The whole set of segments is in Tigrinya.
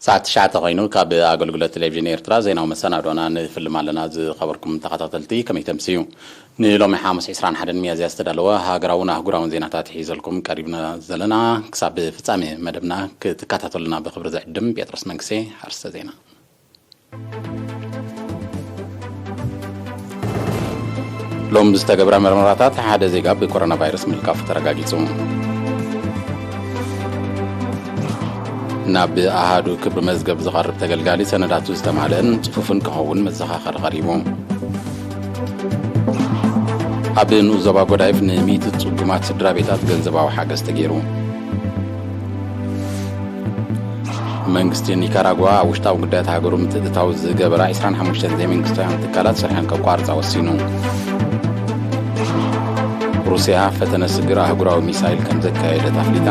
ሰዓት ትሽዓተ ኮይኑ ካብ ኣገልግሎት ቴሌቪዥን ኤርትራ ዜናዊ መሰናዶና ንፍልም ኣለና። ዝኸበርኩም ተኸታተልቲ ከመይ ተምስዩ? ንሎሚ ሓሙስ ዕስራን ሓደን ሚያዝያ ዝተዳለወ ሃገራውን ኣህጉራውን ዜናታት ሒዘልኩም ቀሪብና ዘለና። ክሳብ ፍጻሜ መደብና ክትከታተሉና ብኽብሪ ዝዕድም ጴጥሮስ መንግስቴ። ኣርስተ ዜና። ሎም ዝተገብረ መርመራታት ሓደ ዜጋ ብኮሮና ቫይረስ ምልካፉ ተረጋጊጹ። ናብ ኣሃዱ ክብሪ መዝገብ ዝቐርብ ተገልጋሊ ሰነዳቱ ዝተማልአን ጽፉፍን ክኸውን መዘኻኸሪ ቀሪቡ። ኣብ ንኡስ ዞባ ጎዳይፍ ንሚእቲ ጽጉማት ስድራ ቤታት ገንዘባዊ ሓገዝ ተገይሩ። መንግስቲ ኒካራጓ ኣብ ውሽጣዊ ጉዳያት ሃገሩ ምትእትታው ዝገበራ ዕስራን ሓሙሽተን ዘይመንግስታውያን ትካላት ስርሐን ከቋርጻ ወሲኑ። ሩስያ ፈተነ ስግር ኣህጉራዊ ሚሳይል ከም ዘካየደት ኣፍሊጣ።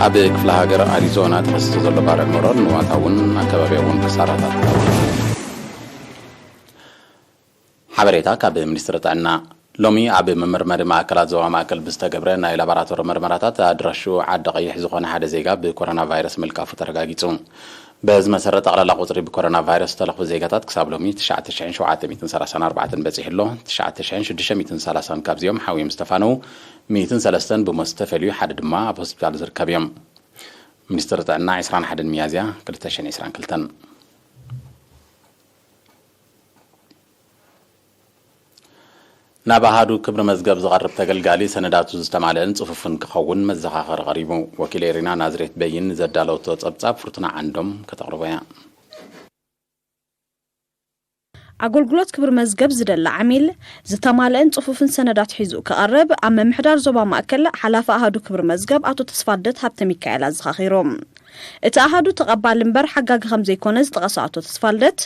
ኣብ ክፍለ ሃገር ኣሪዞና ተኸሲቱ ዘሎ ባርዕ መሮር ንዋታ እውን ኣከባቢያ እውን ክሳራታት። ሓበሬታ ካብ ሚኒስትሪ ጥዕና። ሎሚ ኣብ መመርመሪ ማእከላት ዞባ ማእከል ብዝተገብረ ናይ ላቦራቶሪ መርመራታት ኣድራሹ ዓዲ ቀይሕ ዝኾነ ሓደ ዜጋ ብኮሮና ቫይረስ ምልካፉ ተረጋጊጹ። በዚ መሰረት ጠቕላላ ቁጽሪ ብኮሮና ቫይረስ ዝተለኽፉ ዜጋታት ክሳብ ሎሚ ትሽዓተ ሽሕን ሸውዓተ ሚእትን ሰላሳን ኣርባዕተን በጺሑ ኣሎ። ትሽዓተ ሽሕን ሽዱሽተ ሚእትን ሰላሳን ካብዚኦም ሓውዮም ዝተፋነዉ፣ ሚእትን ሰለስተን ብሞት ዝተፈልዩ፣ ሓደ ድማ ኣብ ሆስፒታል ዝርከብ እዮም። ሚኒስትሪ ጥዕና ዕስራን ሓደን ሚያዝያ ክልተ ሽሕን ዕስራን ክልተን። ናብ ኣሃዱ ክብሪ መዝገብ ዝቐርብ ተገልጋሊ ሰነዳቱ ዝተማልአን ጽፉፍን ክኸውን መዘኻኸሪ ቀሪቡ። ወኪል ኤሪና ናዝሬት በይን ዘዳለወቶ ጸብጻብ ፍርቱና ዓንዶም ከተቕርቦ እያ። ኣገልግሎት ክብሪ መዝገብ ዝደሊ ዓሚል ዝተማልአን ጽፉፍን ሰነዳት ሒዙ ክቐርብ ኣብ ምምሕዳር ዞባ ማእከል ሓላፊ ኣሃዱ ክብሪ መዝገብ ኣቶ ተስፋልደት ሃብተ ሚካኤል ኣዘኻኺሩ። እቲ ኣሃዱ ተቐባሊ እምበር ሓጋጊ ከም ዘይኮነ ዝጠቐሰ ኣቶ ተስፋልደት፣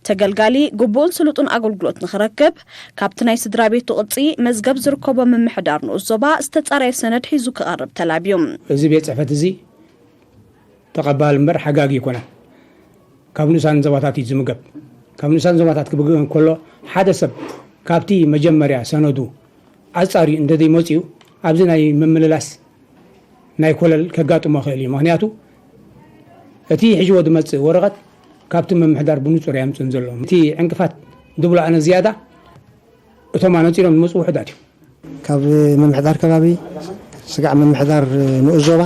ተገልጋሊ ግቡእን ስሉጥን ኣገልግሎት ንኽረክብ ካብቲ ናይ ስድራ ቤቱ ቅጺ መዝገብ ዝርከቦ ምምሕዳር ንኡስ ዞባ ዝተጻረየ ሰነድ ሒዙ ክቐርብ ተላብዩ። እዚ ቤት ጽሕፈት እዚ ተቐባሊ እምበር ሓጋጊ ኣይኮነን። ካብ ንኡሳን ዞባታት እዩ ዝምገብ። ካብ ንኡሳን ዞባታት ክምገብ እንከሎ ሓደ ሰብ ካብቲ መጀመርያ ሰነዱ ኣጻርዩ እንተዘይመጽኡ ኣብዚ ናይ ምምልላስ ናይ ኮለል ከጋጥሞ ይኽእል እዩ። ምኽንያቱ እቲ ሒዝዎ ዝመጽእ ወረቐት ካብቲ ምምሕዳር ብንጹር ኣየምጽእን ዘሎ። እቲ ዕንቅፋት ዝብሎ ኣነ ዝያዳ እቶም ኣነጺሮም ዝመጹ ውሑዳት እዮም። ካብ ምምሕዳር ከባቢ ስጋዕ ምምሕዳር ንኡስ ዞባ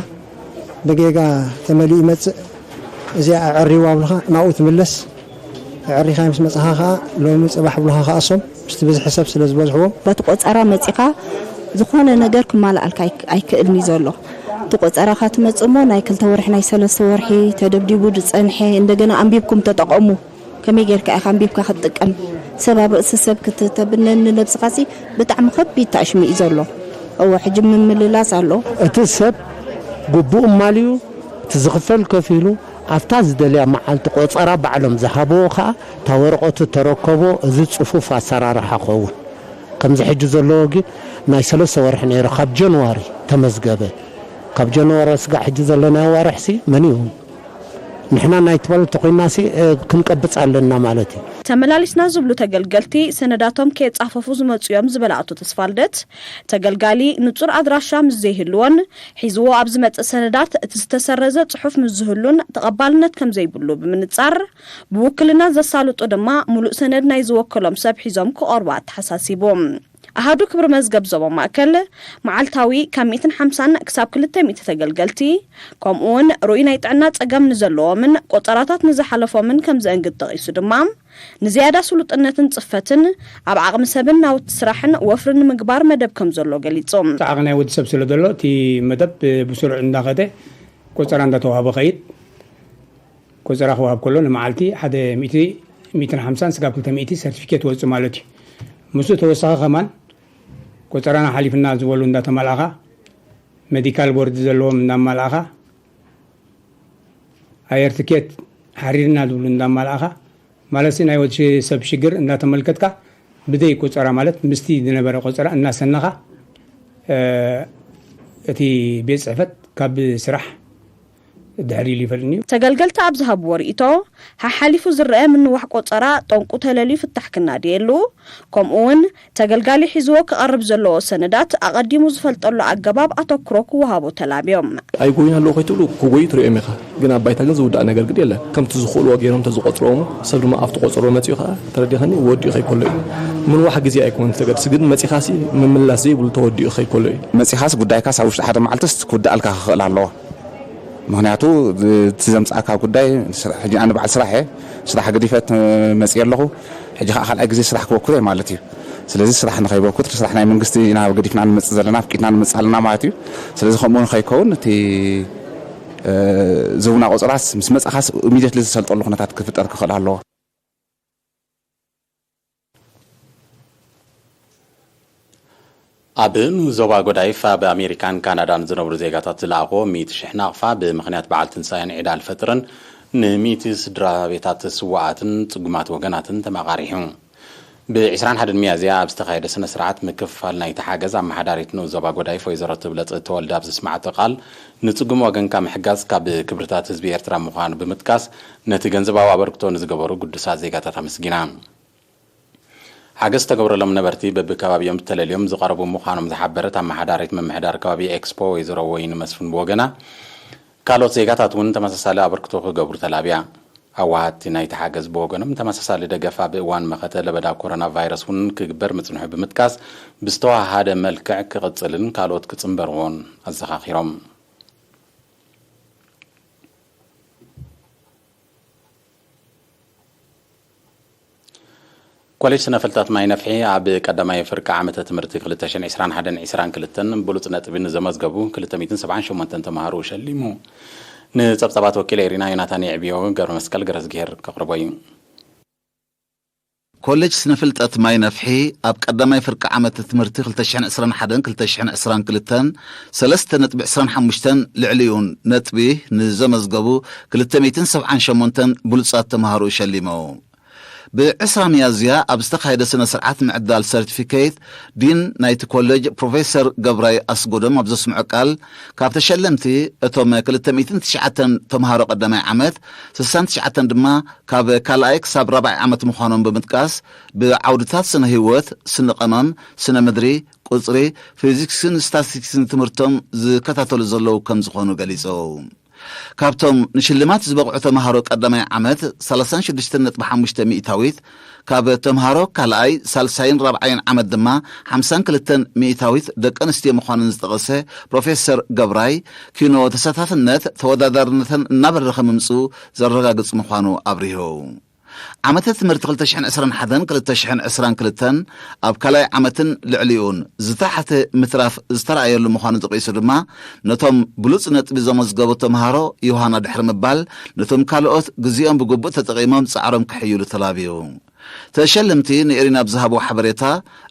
ብጌጋ ተመሊኡ ይመጽእ። እዚኣ ኣዐርይዋ ብልኻ ናብኡ ትምለስ። ኣዐሪኻ ምስ መጻኻ ከኣ ሎሚ ጽባሕ ብልኻ ከኣ እሶም ምስቲ ብዝሒ ሰብ ስለ ዝበዝሕዎም። በቲ ቆጸራ መጺኻ ዝኾነ ነገር ክማልኣልካ ኣይክ-፣ ኣይክእልን እዩ ዘሎ። እቲ ቆጸራኻ ትመጽእ እሞ ናይ ክልተ ወርሒ ናይ ሰለስተ ወርሒ ተደብዲቡ ዝጸንሐ እንደገና ኣንቢብኩም ተጠቐሙ። ከመይ ጌርካ ኢኻ ኣንቢብካ ክትጥቀም? ሰብ ኣብ ርእሲ ሰብ ክትተብነኒ ነብስኻሲ ብጣዕሚ ከቢድ ታእሽሚ እዩ ዘሎ። እወ፣ ሕጂ ምምልላስ ኣሎ። እቲ ሰብ ግቡእ ማልዩ፣ እቲ ዝኽፈል ከፊሉ፣ ኣብታ ዝደልያ መዓልቲ ቆጸራ ባዕሎም ዝሃብዎ ከኣ፣ እታ ወረቐቱ ተረከቦ፣ እዚ ጽፉፍ ኣሰራርሓ ኸውን። ከምዚ ሕጂ ዘለዎ ግን ናይ ሰለስተ ወርሒ ነይሩ፣ ካብ ጀንዋሪ ተመዝገበ። ካብ ጀንዋሪ ስጋዕ ሕጂ ዘለና ኣዋርሕሲ መን እዩ? ንሕና ናይ ትበል ተኾይናሲ፣ እ፣ ክንቀብጽ ኣለና ማለት እዩ። ተመላሊስና ዝብሉ ተገልገልቲ ሰነዳቶም ከየጻፈፉ ዝመጹ እዮም ዝበለ ኣቶ ተስፋልደት፣ ተገልጋሊ ንጹር ኣድራሻ ምስ ዘይህልዎን ሒዝዎ ኣብ ዝመጽእ ሰነዳት እቲ ዝተሰረዘ ጽሑፍ ምስ ዝህሉን ተቐባልነት ከም ዘይብሉ ብምንጻር፣ ብውክልና ዘሳልጡ ድማ ምሉእ ሰነድ ናይ ዝወከሎም ሰብ ሒዞም ክቐርቡ ኣተሓሳሲቡ። ኣሃዱ ክብሪ መዝገብ ዞባ ማእከል መዓልታዊ ካብ ሚእትን ሓምሳን ክሳብ ክልተ ሚእቲ ተገልገልቲ፣ ከምኡውን ርኡይ ናይ ጥዕና ጸገም ንዘለዎምን ቆጸራታት ንዝሓለፎምን ከም ዘእንግድ ጠቒሱ ድማ፣ ንዝያዳ ስሉጥነትን ጽፈትን ኣብ ዓቕሚ ሰብን ናውቲ ስራሕን ወፍሪ ንምግባር መደብ ከም ዘሎ ገሊጹ። ጻዕቒ ናይ ወዲ ሰብ ስለ ዘሎ፣ እቲ መደብ ብስሩዕ እንዳኸደ ቆጸራ እንዳተዋህበ ኸይድ። ቆጸራ ክወሃብ ከሎ ንመዓልቲ ሓደ ሚእቲ፣ ሚእትን ሓምሳን ስጋብ ክልተ ሚእቲ ሰርቲፊኬት ወጽእ ማለት እዩ። ምስኡ ተወሳኺ ከማን ቆጸራና ሓሊፍና ዝበሉ እንዳተማልኣኻ፣ ሜዲካል ቦርድ ዘለዎም እንዳማልኣኻ፣ ኣየር ትኬት ሓሪርና ዝብሉ እንዳማልኣኻ፣ ማለትሲ ናይ ወዲ ሰብ ሽግር እንዳተመልከትካ ብዘይ ቆጸራ ማለት ምስቲ ዝነበረ ቆጸራ እናሰነኻ፣ እ፣ እቲ ቤት ጽሕፈት ካብ ስራሕ ድሕሪ ኢሉ ይፈልኒ እዩ። ተገልገልቲ ኣብ ዝሃብዎ ርእይቶ፣ ሓሓሊፉ ዝረአ ምንዋሕ ቆጸራ ጠንቁ ተለልዩ ፍታሕ ክናድየሉ፣ ከምኡ እውን ተገልጋሊ ሒዝዎ ክቐርብ ዘለዎ ሰነዳት ኣቐዲሙ ዝፈልጠሉ ኣገባብ ኣተኩሮ ክወሃቦ ተላብዮም። ኣይጎይን ኣለዉ ከይትብሉ ክጎዩ ትሪኦም ኢኻ። ግን ኣብ ባይታ ግን ዝውዳእ ነገር ግድ የለን። ከምቲ ዝኽእልዎ ገይሮም ተዝቆፅርዎም፣ ሰብ ድማ ኣብቲ ቆፀሮ መፂኡ ከዓ፣ ተረዲኸኒ፣ ወዲኡ ከይኮሎ እዩ። ምንዋሕ ግዜ ኣይኮነን ተገድሲ፣ ግን መፂኻሲ ምምላስ ዘይብሉ ተወዲኡ ከይኮሎ እዩ። መፂኻስ ጉዳይካስ ኣብ ውሽጢ ሓደ መዓልትስ ክውዳእልካ ክኽእል ኣለዎ። ምክንያቱ እቲ ዘምፃእካ ጉዳይ፣ ሕጂ ኣነ በዓል ስራሕ እየ፣ ስራሕ ገዲፈ መፅእ ኣለኹ። ሕጂ ከዓ ካልኣይ ግዜ ስራሕ ክበኩር እየ ማለት እዩ። ስለዚ ስራሕ ንኸይበኩር፣ ስራሕ ናይ መንግስቲ ኢና ገዲፍና ንመፅእ ዘለና፣ ኣፍቂድና ንመፅእ ኣለና ማለት እዩ። ስለዚ ከምኡ ንኸይከውን እቲ ዝውና ቆፅራስ ምስ መፅኻስ ኢሚድየትሊ ዝሰልጠሉ ኩነታት ክፍጠር ክኽእል ኣለዎ። ኣብ ንዞባ ጎዳይፍ ኣብ ኣሜሪካን ካናዳን ዝነብሩ ዜጋታት ዝለኣኽዎ ሚእቲ ሽሕ ናቕፋ ብምኽንያት በዓል ትንሳኤን ዒድ ኣልፈጥርን ንሚእቲ ስድራ ቤታት ስዋኣትን ጽጉማት ወገናትን ተመቓሪሑ። ብ ዕስራን ሓደን ሚያዝያ ኣብ ዝተኻየደ ስነ ስርዓት ምክፍፋል ናይቲ ሓገዝ ኣመሓዳሪት ንኡስ ዞባ ጎዳይፍ ወይዘሮ ትብለጽ ተወልደ ኣብ ዘስምዓቶ ቃል ንጽጉም ወገንካ ምሕጋዝ ካብ ክብርታት ህዝቢ ኤርትራ ምዃኑ ብምጥቃስ ነቲ ገንዘባዊ ኣበርክቶ ንዝገበሩ ግዱሳት ዜጋታት ኣመስጊና። ሓገዝ ዝተገብረሎም ነበርቲ በብከባቢኦም ተለልዮም ዝቐረቡ ምዃኖም ዝሓበረት ኣመሓዳሪት ምምሕዳር ከባቢ ኤክስፖ ወይዘሮ ወይኒ መስፍን ብወገና፣ ካልኦት ዜጋታት እውን ተመሳሳሊ ኣበርክቶ ክገብሩ ተላብያ። ኣዋሃድቲ ናይቲ ሓገዝ ብወገኖም ተመሳሳሊ ደገፍ ኣብ እዋን መኸተ ለበዳ ኮሮና ቫይረስ እውን ክግበር ምጽንሑ ብምጥቃስ፣ ብዝተዋሃደ መልክዕ ክቕጽልን ካልኦት ክጽንበርዎን ኣዘኻኺሮም። ኮሌጅ ስነ ፍልጠት ማይ ነፍሒ ኣብ ቀዳማይ ፍርቂ ዓመተ ትምህርቲ ክልተ ሽሕን ዕስራን ሓደን ዕስራን ክልተን ብሉጽ ነጥቢ ንዘመዝገቡ ክልተ ሚእትን ሰብዓን ሸሞንተን ተምሃሮ ሸሊሙ። ንጸብጻባት ወኪል ኤሪና ዮናታን የዕብዮ፣ ገብረ መስቀል ገረዝግሄር ከቕርቦ እዩ። ኮሌጅ ስነ ፍልጠት ማይ ነፍሒ ኣብ ቀዳማይ ፍርቂ ዓመተ ትምህርቲ ክልተ ሽሕን ዕስራን ሓደን ክልተ ሽሕን ዕስራን ክልተን ሰለስተ ነጥቢ ዕስራን ሓሙሽተን ልዕሊኡን ነጥቢ ንዘመዝገቡ ክልተ ሚእትን ሰብዓን ሸሞንተን ብሉጻት ተምሃሮ ሸሊሙ። ብዕስራ ሚያዝያ ኣብ ዝተኻየደ ስነ ስርዓት ምዕዳል ሰርቲፊኬት፣ ዲን ናይቲ ኮሌጅ ፕሮፌሰር ገብራይ ኣስጎዶም ኣብ ዘስምዖ ቃል፣ ካብ ተሸለምቲ እቶም ክልተ ሚእትን ትሽዓተን ተምሃሮ ቀዳማይ ዓመት፣ ስሳን ትሽዓተን ድማ ካብ ካልኣይ ክሳብ ራብዓይ ዓመት ምዃኖም ብምጥቃስ፣ ብዓውድታት ስነ ህይወት፣ ስነ ቀመም፣ ስነ ምድሪ፣ ቁጽሪ፣ ፊዚክስን ስታስቲክስን ትምህርቶም ዝከታተሉ ዘለዉ ከም ዝኾኑ ገሊጹ። ካብቶም ንሽልማት ዝበቕዑ ተምሃሮ ቀዳማይ ዓመት ሰላሳን ሽዱሽተን ነጥቢ ሓሙሽተ ሚእታዊት፣ ካብ ተምሃሮ ካልኣይ፣ ሳልሳይን ራብዓይን ዓመት ድማ ሓምሳን ክልተን ሚእታዊት ደቂ ኣንስትዮ ምዃነን ዝጠቐሰ ፕሮፌሰር ገብራይ፣ ኪኖ ተሳታፍነት ተወዳዳርነተን እናበረኸ ምምፅኡ ዘረጋግፅ ምዃኑ ኣብሪሁ። ዓመተ ትምህርቲ ክልተ ሽሕን ዕስራን ሓደን ክልተ ሽሕን ዕስራን ክልተን ኣብ ካልኣይ ዓመትን ልዕሊኡን ዝተሓተ ምትራፍ ዝተረኣየሉ ምዃኑ ጠቒሱ ድማ፣ ነቶም ብሉጽ ነጥቢ ዘመዝገቡ ተምሃሮ ዮሃና ድሕሪ ምባል፣ ነቶም ካልኦት ግዜኦም ብግቡእ ተጠቒሞም ጻዕሮም ከሕይሉ ተላብዩ። ተሸለምቲ ንኤሪና ኣብ ዝሃብዎ ሓበሬታ፣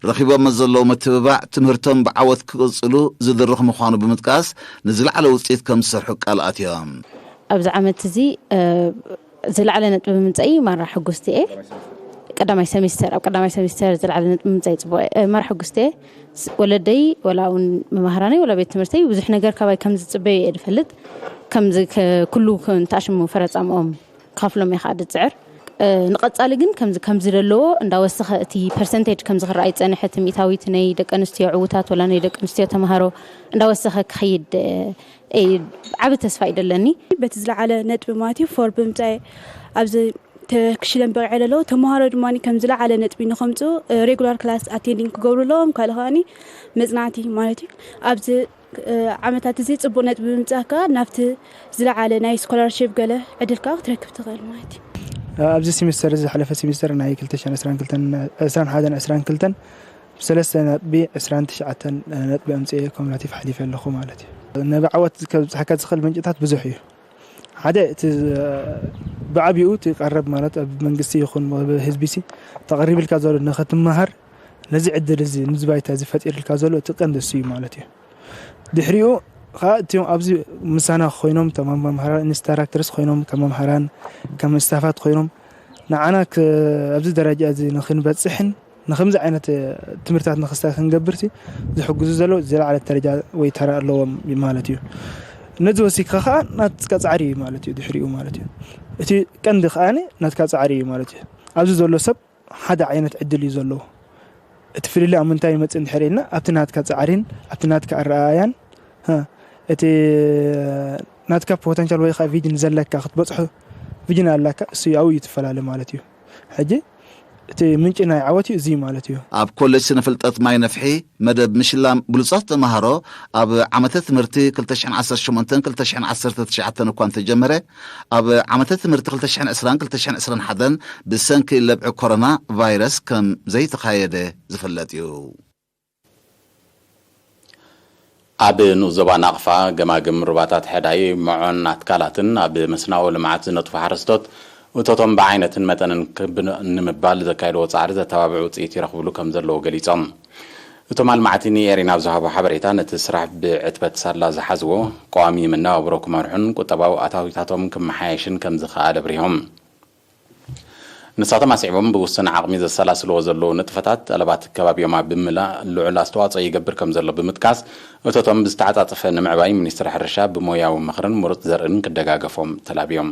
ረኺቦሞ ዘለዉ ምትብባዕ ትምህርቶም ብዓወት ክቕጽሉ ዝድርኽ ምዃኑ ብምጥቃስ፣ ንዝለዓለ ውጽኢት ከም ዝሰርሑ ቃል ኣትዮም። ኣብዚ ዓመት እዚ ዝለዓለ ነጥቢ ብምምፀኢ ማራ ሕጉስቲ እየ። ቀዳማይ ሰሚስተር፣ ኣብ ቀዳማይ ሰሚስተር ዝለዓለ ነጥቢ ምምፀኢ ፅቡቅ እየ፣ ማራ ሕጉስቲ እየ። ወለደይ ወላ እውን መማህራነይ ወላ ቤት ትምህርተይ ብዙሕ ነገር ካባይ ከም ዝፅበዩ እየ ዝፈልጥ። ከምዚ ኩሉ ንተኣሽሙ ፈረፃምኦም ክኸፍሎም እየ ከዓ ዝፅዕር። ንቐፃሊ ግን ከምዚ ከምዚ ዘለዎ እንዳወሰኸ እቲ ፐርሰንቴጅ ከምዚ ክረኣይ ዝፀንሐ እቲ ሚእታዊት ናይ ደቂ ኣንስትዮ ዕውታት ወላ ናይ ደቂ ኣንስትዮ ተምሃሮ እንዳወሰኸ ክኸይድ ዓቢ ተስፋ እዩ ደለኒ። በቲ ዝለዓለ ነጥቢ ማለት እዩ ፎር ብምምፃእ ኣብዚ ክሽለም በቂዐ ኣለዎ። ተምሃሮ ድማ ከም ዝለዓለ ነጥቢ ንኸምፅኡ ሬጉላር ክላስ ኣቴንዲንግ ክገብሩ ኣለዎም። ካልእ ከዓኒ መፅናዕቲ ማለት እዩ። ኣብዚ ዓመታት እዚ ፅቡቅ ነጥቢ ብምምፃእ ከዓ ናብቲ ዝለዓለ ናይ ስኮላርሽፕ ገለ ዕድል ከዓ ክትረክብ ትኽእል ማለት እዩ። ኣብዚ ሲሚስተር እዚ ዝሓለፈ ሲሚስተር ናይ ክልተ ሽሕን ዕስራን ክልተን ዕስራን ሓደን ዕስራን ክልተን ብሰለስተ ነጥቢ ዕስራን ትሽዓተን ነጥቢ ኣምፅኤ ኮምፕለቲቭ ሓሊፈ ኣለኹ ማለት እዩ። ነብዓወት ከብፅሓካ ዝኽእል ምንጭታት ብዙሕ እዩ። ሓደ እቲ ብዓቢኡ እቲ ቀረብ ማለት ኣብ መንግስቲ ይኹን ኣብ ህዝቢ ሲ ተቐሪብልካ ዘሎ ንኽትመሃር ነዚ ዕድል እዚ ንዚ ባይታ እዚ ፈጢርልካ ዘሎ እቲ ቀንዲ እሱ እዩ ማለት እዩ። ድሕሪኡ ከዓ እቲኦም ኣብዚ ምሳና ኮይኖም እቶም መምሃራን ኢንስትራክተርስ ኮይኖም ከም መምሃራን ከም ስታፋት ኮይኖም ንዓና ኣብዚ ደረጃ እዚ ንክንበፅሕን ንከምዚ ዓይነት ትምህርታት ንክስታይ ክንገብር ሲ ዝሕግዙ ዘለዉ ዝለዓለ ደረጃ ወይ ተራ ኣለዎም ማለት እዩ። ነዚ ወሲኽካ ከኣ ናትካ ጻዕሪ እዩ ማለት እዩ፣ ድሕሪኡ ማለት እዩ። እቲ ቀንዲ ከኣ ናትካ ጻዕሪ እዩ ማለት እዩ። ኣብዚ ዘሎ ሰብ ሓደ ዓይነት ዕድል እዩ ዘለዎ። እቲ ፍልልይ ኣብ ምንታይ ይመጽእ እንድሕር ኢልና፣ ኣብቲ ናትካ ጻዕሪን ኣብቲ ናትካ ኣረኣእያን፣ ሀ፣ እቲ ናትካ ፖተንሻል ወይ ከኣ ቪዥን ዘለካ ክትበጽሖ ቪዥን ኣላካ፣ እሱ ኣብኡ እዩ ትፈላለ ማለት እዩ። ሕጂ እቲ ምንጪ ናይ ዓወት እዩ እዚ ማለት እዩ። ኣብ ኮሌጅ ስነ ፍልጠት ማይ ነፍሒ መደብ ምሽላም ብሉጻት ተማሃሮ ኣብ ዓመተ ትምህርቲ ክልተ ሽሕን ዓሰርተ ሸሞንተን ክልተ ሽሕን ዓሰርተ ትሽዓተን እኳ እንተጀመረ፣ ኣብ ዓመተ ትምህርቲ ክልተ ሽሕን ዕስራን ክልተ ሽሕን ዕስራን ሓደን ብሰንኪ ለብዒ ኮሮና ቫይረስ ከም ዘይተኻየደ ዝፍለጥ እዩ። ኣብ ንኡስ ዞባ ናቕፋ፣ ገማግም ሩባታት ሕዳይ፣ መዖን ኣትካላትን ኣብ መስናኦ ልምዓት ዝነጥፉ ሓረስቶት እቶቶም ብዓይነትን መጠንን ክብ ንምባል ዘካየድዎ ጻዕሪ ዘተባብዕ ውጽኢት ይረኽብሉ ከም ዘለዉ ገሊጾም። እቶም ኣልማዕቲ ንኤሪና ኣብ ዝሃቦ ሓበሬታ፣ ነቲ ስራሕ ብዕትበት ሳላ ዝሓዝዎ ቀዋሚ መነባብሮ ክመርሑን ቁጠባዊ ኣታዊታቶም ክመሓየሽን ከም ዝኸኣለ ኣብሪሆም። ንሳቶም ኣስዒቦም፣ ብውሱን ዓቕሚ ዘሰላስልዎ ዘለዉ ንጥፈታት ጠለባት ከባቢኦም ኣብ ምምላእ ልዑል ኣስተዋጽኦ ይገብር ከም ዘሎ ብምጥቃስ፣ እቶቶም ብዝተዓጻጸፈ ንምዕባይ ሚኒስትሪ ሕርሻ ብሞያዊ ምኽርን ምሩጽ ዘርእን ክደጋገፎም ተላብዮም።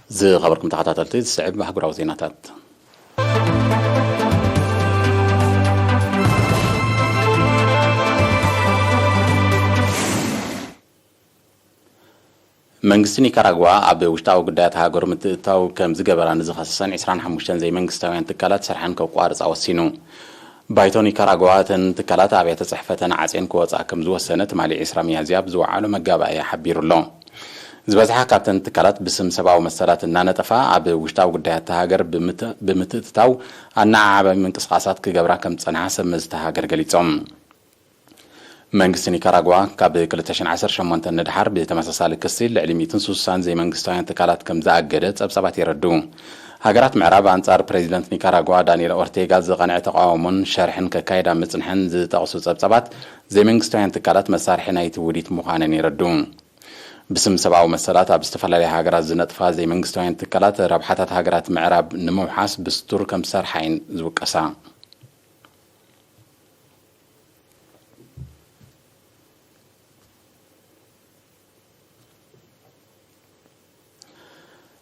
ዝኸበርኩም ተኸታተልቲ፣ ዝስዕብ ኣህጉራዊ ዜናታት። መንግስቲ ኒካራጓ ኣብ ውሽጣዊ ጉዳያት ሃገሩ ምትእትታው ከም ዝገበራ ንዝኸሰሰን ዕስራን ሓሙሽተን ዘይመንግስታውያን ትካላት ስርሐን ከቋርጻ ወሲኑ። ባይቶ ኒካራጓ እተን ትካላት ኣብያተ ጽሕፈተን ዓጽየን ክወጻ ከም ዝወሰነ ትማሊ ዕስራ ሚያዝያ ኣብ ዝወዓሎ መጋባእያ ሓቢሩ ኣሎ። ዝበዝሓ ካብተን ትካላት ብስም ሰብኣዊ መሰላት እናነጠፋ ኣብ ውሽጣዊ ጉዳያት እታ ሃገር ብምት-፣ ብምትእትታው ኣነዓዓባይ ምንቅስቓሳት ክገብራ ከም ዝጸንሓ ሰብ መዚ እታ ሃገር ገሊጾም። መንግስቲ ኒካራጓ ካብ ክልተ ሽሕን ዓሰርተ ሸሞንተን ንደሓር ብተመሳሳሊ ክሲ ልዕሊ ሚእትን ስሳን ዘይመንግስታውያን ትካላት ከም ዝኣገደ ጸብጻባት የረድኡ። ሃገራት ምዕራብ ኣንጻር ፕሬዚደንት ኒካራጓ ዳንኤል ኦርቴጋ ዝቐንዐ ተቓውሞን ሸርሕን ከካይዳ ምጽንሐን ዝጠቕሱ ጸብጻባት፣ ዘይመንግስታውያን ትካላት መሳርሒ ናይቲ ውዲት ምዃነን የረድኡ። ብስም ሰብኣዊ መሰላት ኣብ ዝተፈላለያ ሃገራት ዝነጥፋ ዘይመንግስታውያን ትካላት፣ ረብሓታት ሃገራት ምዕራብ ንምውሓስ ብስቱር ከም ዝሰርሓ እየን ዝውቀሳ።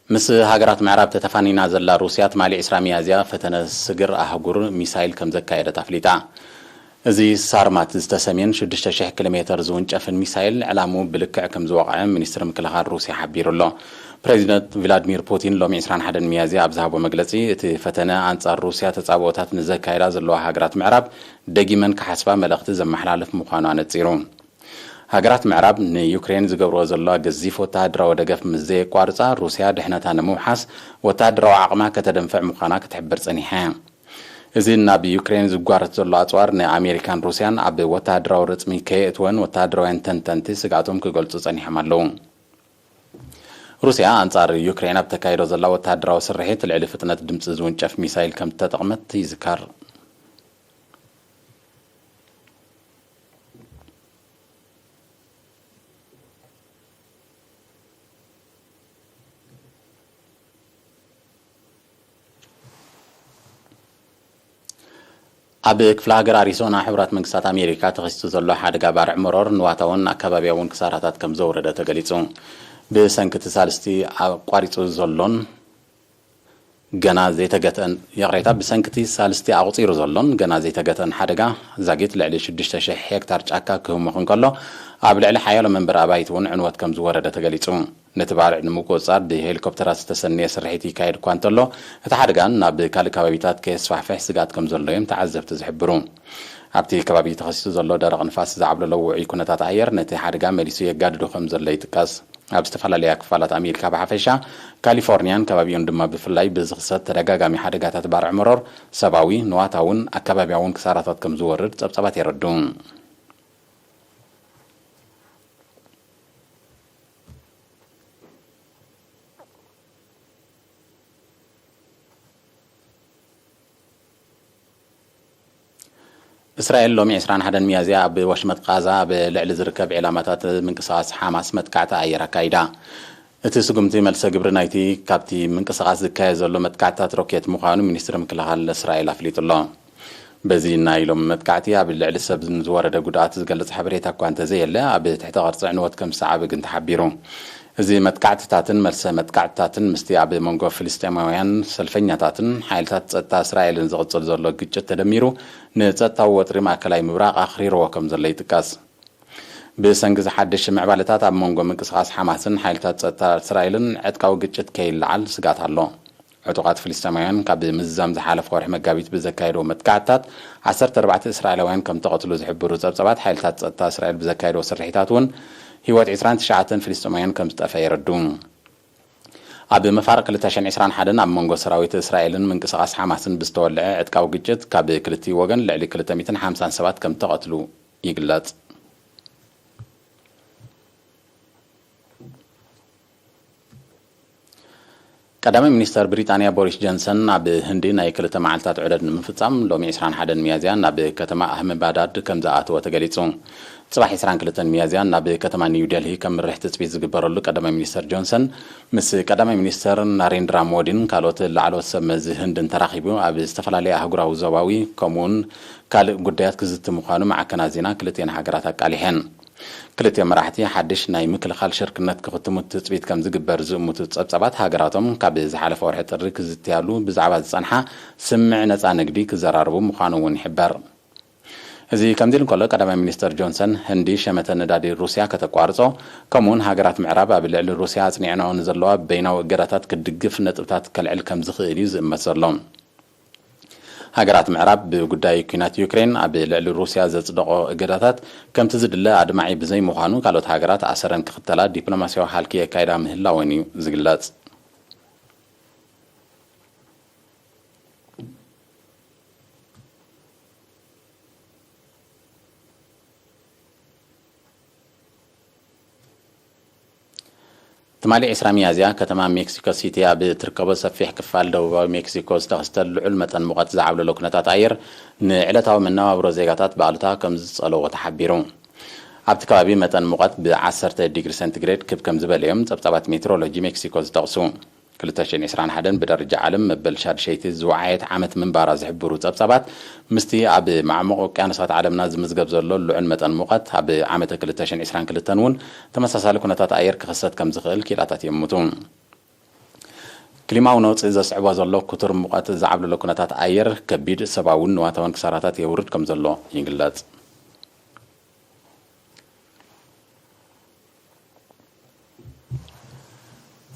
ምስ ሃገራት ምዕራብ ተተፋኒና ዘላ ሩስያ፣ ትማሊ ዕስራ ሚያዝያ ፈተነ ስግር ኣህጉር ሚሳይል ከም ዘካየደት ኣፍሊጣ። እዚ ሳርማት ዝተሰምየን ሽዱሽተ ሽሕ ኪሎ ሜተር ዝውንጨፍን ሚሳይል፣ ዕላምኡ ብልክዕ ከም ዝወቕዐ ሚኒስትሪ ምክልኻል ሩስያ ሓቢሩ ኣሎ። ፕሬዚደንት ቭላድሚር ፑቲን ሎሚ ዕስራን ሓደን ሚያዝያ ኣብ ዝሃቦ መግለጺ፣ እቲ ፈተነ ኣንጻር ሩስያ ተጻብኦታት ንዘካየዳ ዘለዋ ሃገራት ምዕራብ ደጊመን ክሓስባ መልእኽቲ ዘመሓላልፍ ምዃኑ ኣነጺሩ። ሃገራት ምዕራብ ንዩክሬን ዝገብርኦ ዘለዋ ገዚፍ ወተሃደራዊ ደገፍ ምስ ዘየቋርጻ፣ ሩስያ ድሕነታ ንምውሓስ ወተሃደራዊ ዓቕማ ከተደንፍዕ ምዃና ክትሕብር ጸኒሓ እያ። እዚ ናብ ዩክሬን ዝጓረት ዘሎ ኣጽዋር ንኣሜሪካን ሩስያን ኣብ ወተሃደራዊ ርጽሚ ከየእትወን ወተሃደራውያን ተንተንቲ ስግኣቶም ክገልጹ ጸኒሖም ኣለዉ። ሩስያ ኣንጻር ዩክሬን ኣብ ተካይዶ ዘላ ወተሃደራዊ ስርሒት ልዕሊ ፍጥነት ድምጺ ዝውንጨፍ ሚሳይል ከም እተጠቕመት ይዝከር። ኣብ ክፍለ ሃገር ኣሪዞና ሕቡራት መንግስታት ኣሜሪካ ተኸሲቱ ዘሎ ሓደጋ ባርዕ መሮር ንዋታውን ኣከባቢያውን ክሳራታት ከም ዘውረደ ተገሊጹ። ብሰንኪ እቲ ሳልስቲ ኣቋሪጹ ዘሎን ገና ዘይተገትአን፣ ይቕሬታ፣ ብሰንኪ እቲ ሳልስቲ ኣቑጺሩ ዘሎን ገና ዘይተገትአን ሓደጋ፣ ዛጊት ልዕሊ ሽዱሽተ ሽሕ ሄክታር ጫካ ክህሙኽ እንከሎ፣ ኣብ ልዕሊ ሓያሎ መንበሪ ኣባይቲ እውን ዕንወት ከም ዝወረደ ተገሊጹ። ነቲ ባርዕ ንምቁጽጻር ብሄሊኮፕተራት ዝተሰነየ ስርሒት ይካየድ እኳ እንተሎ፣ እቲ ሓደጋ ናብ ካልእ ከባቢታት ከየስፋሕፍሕ ስግኣት ከም ዘሎ እዮም ተዓዘብቲ ዝሕብሩ። ኣብቲ ከባቢ ተኸሲቱ ዘሎ ደረቕ ንፋስ ዝዓብለሎ ውዑይ ኩነታት ኣየር ነቲ ሓደጋ መሊሱ የጋድዶ ከም ዘሎ ይጥቀስ። ኣብ ዝተፈላለያ ክፋላት ኣሜሪካ ብሓፈሻ፣ ካሊፎርኒያን ከባቢኡን ድማ ብፍላይ ብዝኽሰት ተደጋጋሚ ሓደጋታት ባርዕ መሮር፣ ሰብኣዊ፣ ንዋታውን ኣከባቢያውን ክሳራታት ከም ዝወርድ ጸብጻባት የረድኡ። እስራኤል ሎሚ ዕስራን ሓደን ሚያዝያ ኣብ ወሽመጥ ቃዛ ኣብ ልዕሊ ዝርከብ ዒላማታት ምንቅስቓስ ሓማስ መጥቃዕቲ ኣየር ኣካይዳ። እቲ ስጉምቲ መልሰ ግብሪ ናይቲ ካብቲ ምንቅስቓስ ዝካየድ ዘሎ መጥቃዕትታት ሮኬት ምዃኑ ሚኒስትሪ ምክልኻል እስራኤል ኣፍሊጡ ኣሎ። በዚ ናይ ሎሚ መጥቃዕቲ ኣብ ልዕሊ ሰብ ዝወረደ ጉድኣት ዝገልጽ ሓበሬታ እኳ እንተዘየለ፣ ኣብ ትሕተ ቅርጺ ዕንወት ከም ዝሰዓበ ግን ተሓቢሩ። እዚ መጥቃዕትታትን መልሰ መጥቃዕትታትን ምስቲ ኣብ መንጎ ፍልስጤማውያን ሰልፈኛታትን ሓይልታት ጸጥታ እስራኤልን ዝቕጽል ዘሎ ግጭት ተደሚሩ፣ ንጸጥታዊ ወጥሪ ማእከላይ ምብራቕ ኣኽሪርዎ ከም ዘሎ ይጥቀስ። ብሰንኪ እዚ ሓድሽ ምዕባለታት ኣብ መንጎ ምንቅስቓስ ሓማስን ሓይልታት ጸጥታ እስራኤልን ዕጥቃዊ ግጭት ከይለዓል ስግኣት ኣሎ። ዕጡቓት ፍልስጤማውያን ካብ ምዝዛም ዝሓለፈ ወርሒ መጋቢት ብዘካየድዎ መጥቃዕትታት ዓሰርተ ኣርባዕተ እስራኤላውያን ከም ተቐትሉ ዝሕብሩ ጸብጻባት፣ ሓይልታት ጸጥታ እስራኤል ብዘካየድዎ ስርሒታት እውን ህይወት ዕስራን ትሽዓተን ፍልስጤማውያን ከም ዝጠፍአ የረድኡ። ኣብ መፋርቕ ክልተ ሽሕን ዕስራን ሓደን ኣብ መንጎ ሰራዊት እስራኤልን ምንቅስቓስ ሓማስን ብዝተወልዐ ዕጥቃዊ ግጭት ካብ ክልቲኡ ወገን ልዕሊ ክልተ ሚእትን ሓምሳን ሰባት ከም ተቐትሉ ይግለጽ። ቀዳማይ ሚኒስተር ብሪጣንያ ቦሪስ ጆንሰን ናብ ህንዲ ናይ ክልተ መዓልታት ዑደት ንምፍጻም ሎሚ ዕስራን ሓደን ሚያዝያ ናብ ከተማ ኣህመባዳድ ከም ዝኣተወ ተገሊጹ። ጽባሕ ዕስራን ክልተን ሚያዝያ ናብ ከተማ ኒው ደልሂ ከምርሕ ትጽቢት ዝግበረሉ ቀዳማይ ሚኒስተር ጆንሰን ምስ ቀዳማይ ሚኒስተር ናሬንድራ ሞዲን ካልኦት ላዕለዎት ሰብ መዚ ህንድን ተራኺቡ ኣብ ዝተፈላለዩ ኣህጉራዊ ዞባዊ ከምኡውን ካልእ ጉዳያት ክዝቲ ምዃኑ ማዕከናት ዜና ክልቲኤን ሃገራት ኣቃሊሐን። ክልቲኦም መራሕቲ ሓድሽ ናይ ምክልኻል ሽርክነት ክኽትሙ ትጽቢት ከም ዝግበር ዝእምቱ ጸብጻባት፣ ሃገራቶም ካብ ዝሓለፈ ወርሒ ጥሪ ክዝትያሉ ብዛዕባ ዝጸንሓ ስምምዕ ነጻ ንግዲ ክዘራረቡ ምዃኑ እውን ይሕበር። እዚ ከምዚ ኢሉ እንከሎ፣ ቀዳማይ ሚኒስተር ጆንሰን ህንዲ ሸመተ ነዳዲ ሩስያ ከተቋርጾ፣ ከምኡውን ሃገራት ምዕራብ ኣብ ልዕሊ ሩስያ ኣጽኒዐንኦ ንዘለዋ በይናዊ እገዳታት ክድግፍ ነጥብታት ከልዕል ከም ዝኽእል እዩ ዝእመት ዘሎ። ሃገራት ምዕራብ ብጉዳይ ኲናት ዩክሬን ኣብ ልዕሊ ሩስያ ዘጽደቖ እገዳታት ከምቲ ዝድለ ኣድማዒ ብዘይምዃኑ፣ ካልኦት ሃገራት ኣሰረን ክኽተላ ዲፕሎማስያዊ ሃልኪ የካይዳ ምህላወን እዩ ዝግለጽ። ትማሊ ዕስራ ሚያዝያ፣ ከተማ ሜክሲኮ ሲቲ ኣብ እትርከቦ ሰፊሕ ክፋል ደቡባዊ ሜክሲኮ ዝተኸስተ ልዑል መጠን ሙቐት ዝዓብለሎ ኩነታት ኣየር፣ ንዕለታዊ መነባብሮ ዜጋታት ብኣሉታ ከም ዝጸለዎ ተሓቢሩ። ኣብቲ ከባቢ መጠን ሙቐት ብዓሰርተ ዲግሪ ሴንቲግሬድ ክብ ከም ዝበለ እዮም ጸብጻባት ሜትሮሎጂ ሜክሲኮ ዝጠቕሱ። ክልተ ሽሕን ዕስራን ሓደን ብደረጃ ዓለም መበል ሻድሸይቲ ዝወዓየት ዓመት ምንባራ ዝሕብሩ ጸብጻባት፣ ምስቲ ኣብ ማዕሙቕ ውቅያኖሳት ዓለምና ዝምዝገብ ዘሎ ልዑል መጠን ሙቐት፣ ኣብ ዓመተ ክልተ ሽሕን ዕስራን ክልተን እውን ተመሳሳሊ ኩነታት ኣየር ክኽሰት ከም ዝኽእል ክኢላታት ይእምቱ። ክሊማዊ ነውጺ ዘስዕቦ ዘሎ ክቱር ሙቐት ዝዓብለሎ ኩነታት ኣየር፣ ከቢድ ሰብኣውን ንዋታውን ክሳራታት የውርድ ከም ዘሎ ይግለጽ።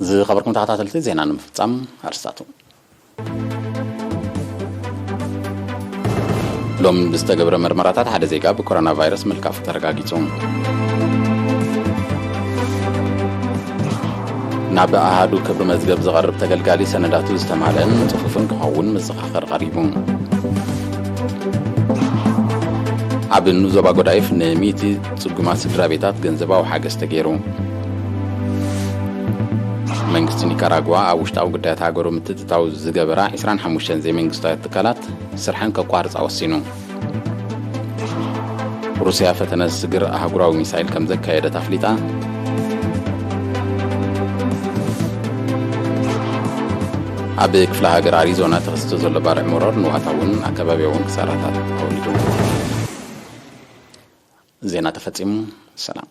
ዝኸበርኩም ተኸታተልቲ፣ ዜና ንምፍጻም ኣርስታቱ። ሎም ብዝተገብረ መርመራታት ሓደ ዜጋ ብኮሮና ቫይረስ ምልካፉ ተረጋጊጹ። ናብ ኣሃዱ ክብሪ መዝገብ ዝቐርብ ተገልጋሊ ሰነዳቱ ዝተማልአን ጽፉፍን ክኸውን መዘኻኸሪ ቀሪቡ። ኣብ ንዞባ ጎዳይፍ ንሚእቲ ጽጉማት ስድራ ቤታት ገንዘባዊ ሓገዝ ተገይሩ። መንግስቲ ኒካራጓ ኣብ ውሽጣዊ ጉዳያት ሃገሩ ምትእትታው ዝገበራ ዕስራን ሓሙሽተን ዘይመንግስታውያን ትካላት ስርሐን ከቋርጻ ወሲኑ። ሩስያ ፈተነ ስግር ኣህጉራዊ ሚሳይል ከም ዘካየደት ኣፍሊጣ። ኣብ ክፍለ ሃገር ኣሪዞና ተኸሲቱ ዘሎ ባርዕ መሮር ንዋታውን ኣከባቢያውን ክሳራታት ኣውሪዱ። ዜና ተፈጺሙ። ሰላም።